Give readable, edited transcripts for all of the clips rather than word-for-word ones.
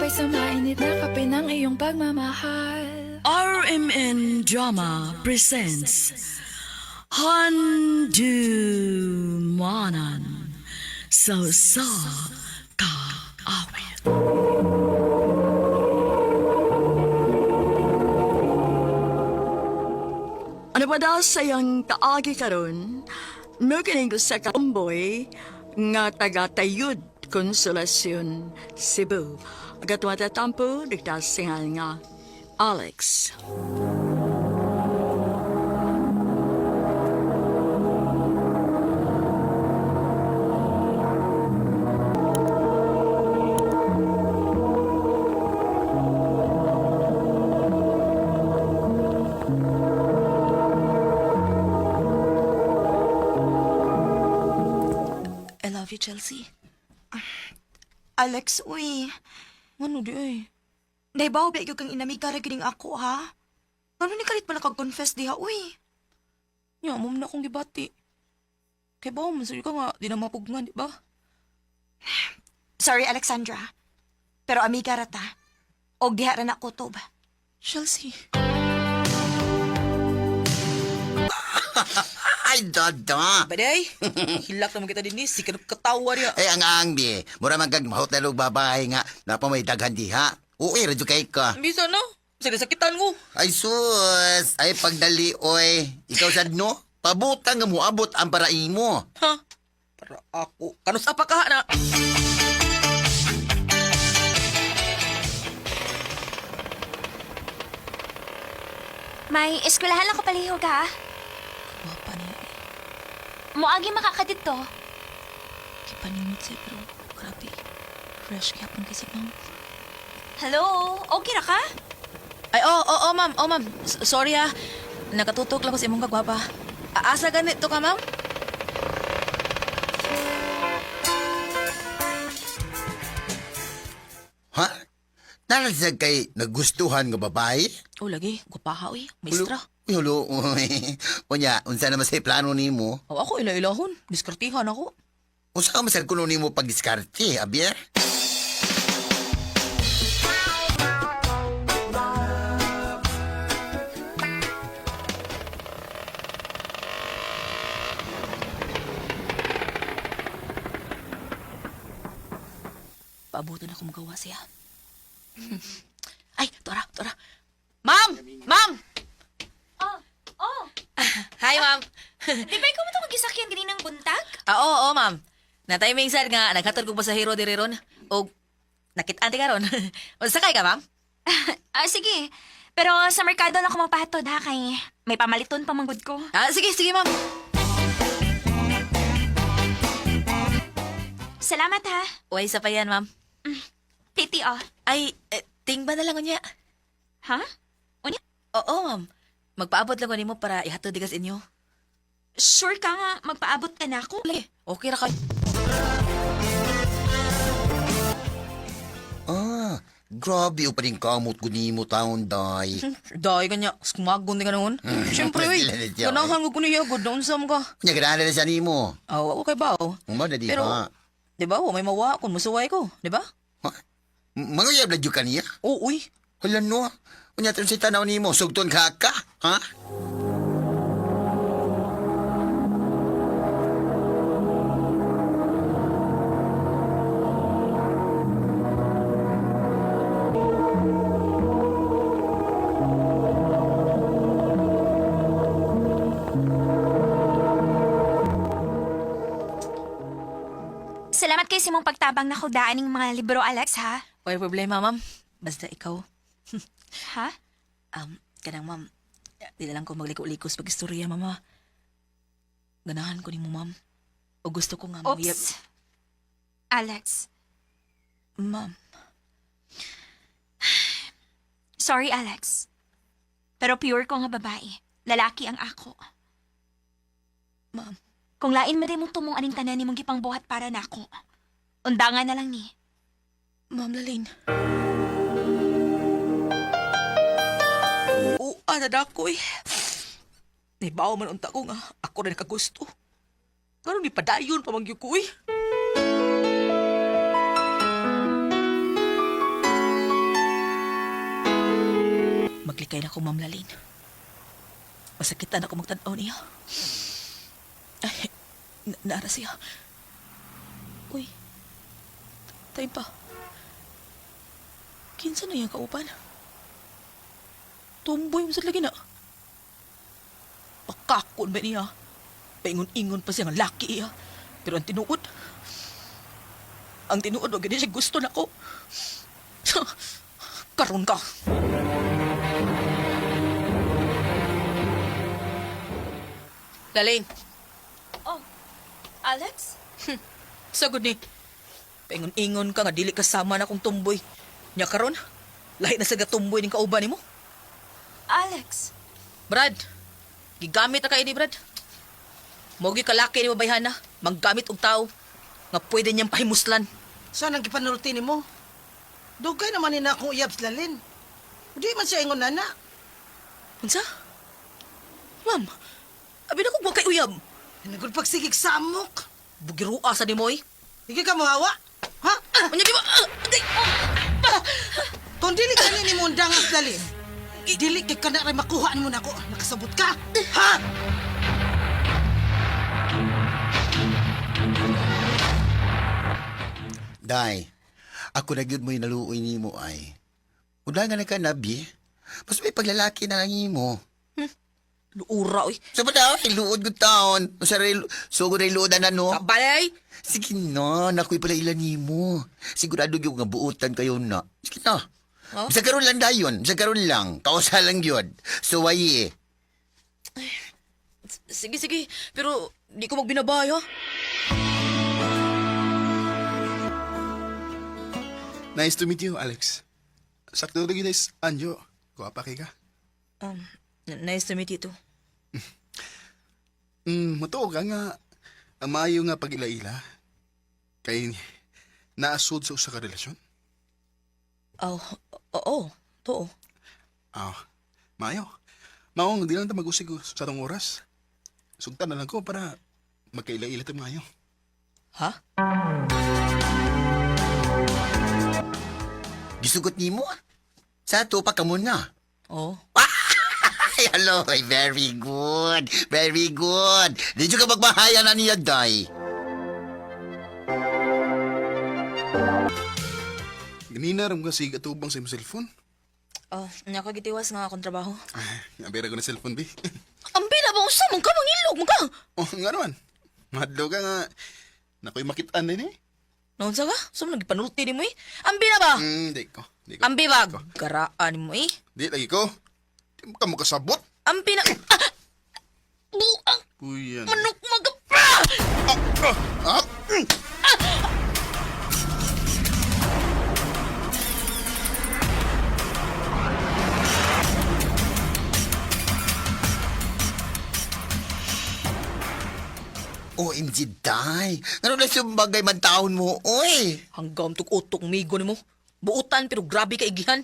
Sabay sa mainit na kape ng iyong pagmamahal. RMN Drama presents Handumanan sa sa kaawit. Ano ba daw sayang kaagi karon? Mukining ko sa kaomboy nga taga Tayud, Consolacion, Cebu. Agatwa tatampo, nagtasingal nga Alex. I love you, Chelsea. Alex, uy. Ano di ay? Naibaw ba kang inamiga ra gining ako, ha? Ano ni kalit man nakag-confess diha, uy? Nya, mo na akong gibati. Kay ba man ka nga, di na mapugnan, di ba? Sorry, Alexandra. Pero amiga ra ta. Og diha ra na kutob. Chelsea. Ay, dada. Baday, hilak naman kita din si kanang katawa niya. Ay, ang angbi. Mura man kag mahot na lug babae nga. Napa may daghan diha. Uy, radyo kay ka. Bisa na, sinasakitan ko. Ay, sus. Ay, pagdali, oy. Ikaw sad no? Pabutang nga moabot ang paraing mo. Ha? Para ako. Kanus apa ka na? May eskwelahan lang ko palihog ha. Wapa niya. Moagi makakadito. Kipaningit siya pero grabe. Fresh kaya pang kasi ma'am. Hello? Okay ra ka? Ay, oh, oh, oh, ma'am. Oh, ma'am. Sorry ah. Nakatutok lang ko sa imong kagwapa. Asa ganito ka, ma'am? Ha? Nalasag kay nagustuhan nga babae? Oh, lagi. Gwapaha, uy. Maestra. Uy, hulo, uy. Unya, unsa naman sa plano nimo? Oh, ako ila-ilahon. Diskartihan ako. Unsa ka masal kuno nimo pagdiskarte, abier? Paabutan ako magawa siya. Ay, tora, tora. Ma'am! Ma'am! Oh, oh. Hi, ma'am. Di ba ikaw mo itong gisakyan ganinang buntag? Ah, oo, oo, ma'am. Na-timing sad nga, naghatod ko pasahero diri ron. Og nakit-an ti karon. Sakay ka, ma'am? Ah, sige. Pero sa merkado lang ako mapahatod ha kay may pamaliton pa manggod ko. Ah, sige, sige, ma'am. Salamat ha. Uy, sa pa yan, ma'am. Titi oh. Ay, eh, tingba na lang unya. Ha? Unya? Oo, ma'am. Magpaabot lang ko nimo para ihatod di ka sa inyo. Sure ka nga magpaabot ka na ako? Lagi, okay ra kay. Ah, grabe o pa rin kamot ko nimo taon, day. Dahil kanya, skumagon di ka noon. Siyempre, uy. Sila na siya, Ganahan ko niya, good na unsam ka. Unya, ganahan na siya nimo. Ah, okay ba, oh? Mo na di Pero, ba? di ba, wa may mawa kung musuway ko, di ba? Ha? Manguyab na jud ka niya? Oo, uy. Hala no. Unya tun sa tanaw nimo, sugton ka ka, ha? Salamat kay simong pagtabang na daan ng mga libro, Alex, ha? Way problema, ma'am. Basta ikaw. Ha? Kanang ma'am, di na lang ko magliko-likos pag istorya, mama. Ganahan ko nimo, ma'am. O gusto ko nga manguyab. Oops. Alex. Ma'am, Sorry, Alex. Pero pure ko nga babae. Lalaki ang ako. ma'am. Kung lain man mong tumong aning tanan nimong gipangbuhat para nako. Undangan na lang ni. Ma'am Lalaine. Oo, ah, nadako eh. Naibaw man unta ko nga. Ako na nakagusto. Ganun ni padayon pa magyuko eh. Malikay na ko, Ma'am Lalin. Masakitan ako magtanaw niya. Ay, naara siya. Uy, tayo pa. Kinsa na iyang kaupan? Tumboy mo sa lagi na. Pakakon ba niya? Paingon-ingon pa siya nga laki iya. Pero ang tinuod, wag gani siya gusto nako. Karon ka. Lalane. Oh, Alex? Sagod ni. Paingon-ingon ka nga dili kasama na kong tumboy. Nya karon, lahi na sa gatumboy ning kauban nimo. Alex? Brad, gigamit na kayo ni Brad. Mogi kalaki ni mabayhana, manggamit og tao nga pwede niyang pahimuslan. Saan ang gipanulti nimo? Dugay naman ni na akong uyab sa lalin. Di man siya ingon nana. Unsa? Ma'am, abi na kog wa kay uyab. Nagul pagsigig samok. Bugirua sa nimoy. Hindi ka muhawa. Ha? Unya di ba? Ah, agay! Ah! Kung dili ka ni mo undang ang lalin, dili kay ka na rin makuha nimo nako. Nakasabot ka. Ha? Day, ako na gyud mo'y naluoy nimo ay. Udangan na ka nabi. Mas may paglalaki na lang nimo. Luura oy. Sa ba daw, iluod gud taon. Sa rel, sugod ray luodan na no. Kabalay. Sige na, nakoy pala ilan nimo. Sigurado gyud nga buotan kayo na. Sige na. Oh? Sa karon lang dayon, sa karon lang. Kausa lang gyud. Suwayi. Sige, sige. Pero di ko magbinabay, ha? Nice to meet you, Alex. Sakto lagi guys, Anjo. Guwapa kay ka. Nice to meet you too. Matuo ka nga ang maayo nga pag-ila-ila kay naasud sa usa ka relasyon. Oh, oo, too. Ah, maayo. Maong di lang ta mag-usig sa atong oras. Sugtan na lang ko para magkaila-ila ta maayo. Ha? Gisugot nimo ah. Sa ato pa kamo na. Oo. Ay, hello. Ay, very good. Very good. Di jud ka magmahaya na niya, day. Ganina ram kasi atubang sa imong cellphone. Oh, nakagitiwas nga akong trabaho. Ay, abera ko na cellphone, bi. Ang pila ba usa man ka mangilog man ka? Oh, nga naman. Madlo ka nga. Nakoy makitaan din eh. Naunsa ka? Sa man nagpanulti nimo eh. Ang pila ba? Di ko. Di ko. Ang ba? Garaan nimo eh. Di lagi ko. Di mo ka makasabot. Ang pina ah! Buang Puyan. manok magapra! Ah, ah, OMG, day. Ngano na sumbagay man taon mo, oy. Hanggang tuk-utok migo nimo. Buutan pero grabe ka igihan.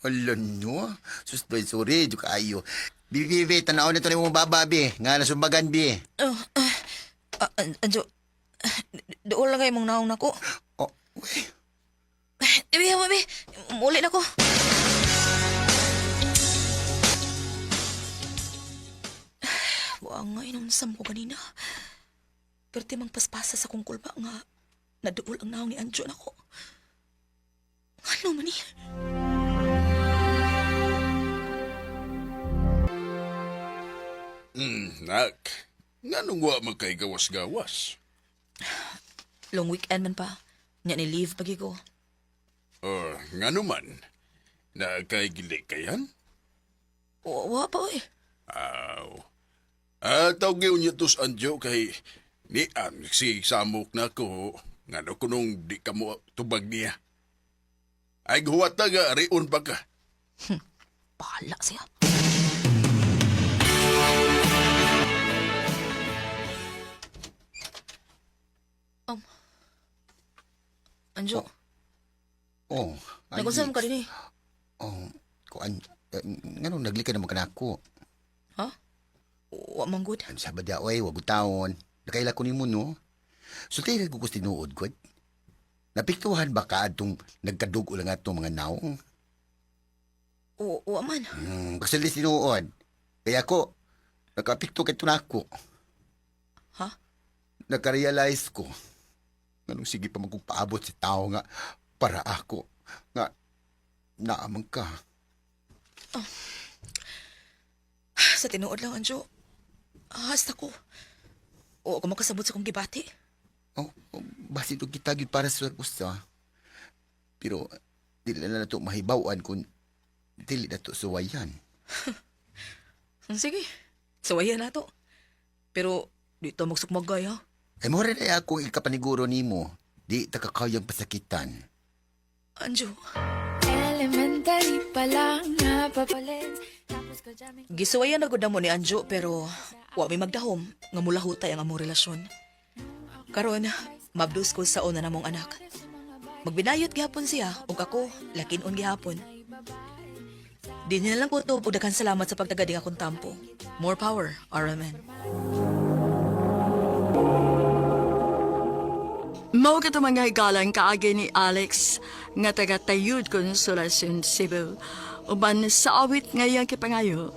Ala no. Sus, day, sorry. Di kaayo. Bi, bi, bi, tanaw na to ni mong baba, bi. Nga nasumbagan, bi. Oh, anjo, doon lang kayo mong naong nako. Oh, uy. Ibi, ibi, muli na ko. Wa nga inunsam ko kanina. Perti mang paspasa sa kong kulba nga naduol ang naong ni Anjo nako. Ano man ni? Nak. Nganong wa man kay gawas-gawas? Long weekend man pa. Nya ni leave pagi ko. Oh, ngano man. Na kay gili kayan? Wa pa oy. Aw. Ah, tawag niya tos anjo kay ni am si samok na ko ngano kunong di ka mo tubag niya. Ay guwat ta ga riun pa ka. Bahala siya. Anjo, Oh. ay, nag-unsa man ka din eh. Oh, kuan. Eh, ngano naglika na magkanako. Ha? Wa man good. Ano sa badya, oy, wag taon. Nakaila ko nimo, no? Sulti ka gugos tinuod, god. Napiktuhan ba ka atong nagkadugo lang atong mga naong? O, o man. Kasi di sinuod. Kaya ako, nakapikto kay tunako. Ha? Nakarealize ko. Nganong sige pa man kong paabot si tao nga para ako. Nga, naamang ka. Sa tinuod lang, Anjo. Hasta ko. O ako makasabot sa kong gibati. Oh, basi ito kita gyud para sa usa. Pero dili na nato mahibaw-an kung dili na to suwayan. Sige, sawayan na to. Pero dito magsukmagay ha. Ay mo rin ay akong ikapaniguro nimo. Di ta kakayang pasakitan. Anjo, Elementary pa lang napapalit. Tapos ko jamming. Gisuwayan na gud mo ni Anjo pero wa mi magdahom nga mulahutay ang among relasyon. Karon, mabdus ko sa una namong anak. Magbinayot gihapon siya ug ako lakinon gihapon. Di niya lang ko to ug daghan salamat sa pagtagading akong tampo. More power, RMN. Mao kato mga higalang kaagi ni Alex nga taga Tayud, Consolacion, Cebu. Uban sa awit ngayang kipangayo,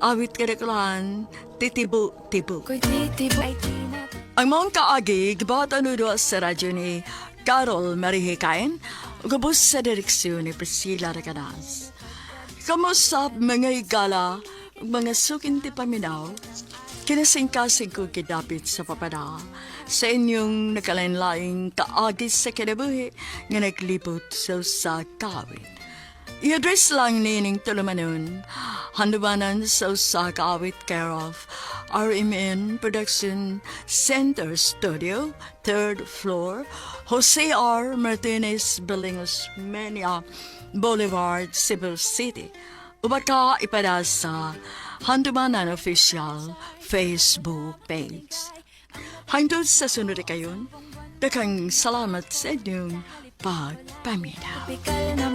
awit kadakulahan, titibo-tibo. Ko'y titibo ay di na Ang maong kaagi, gibatan sa radyo ni Carol Marihikain, gubos sa direksyon ni Priscilla Recanas. Kamusta mga higala, ug mga sukinti paminaw, kinasingkasing ko gidapit sa papada sa inyong nakalain-laing kaagi sa kinabuhi nga naglibot sa usa ka awit. I-address lang nining tulumanon, handumanan sa usa ka awit care of RMN Production Center Studio, third floor, Jose R. Martinez Building, Osmeña Boulevard, Cebu City. Ubaka ipada sa Handumanan Official Facebook page. Hangtod sa sunod kayon, daghang salamat sa inyong pagpaminaw. Tipikal na.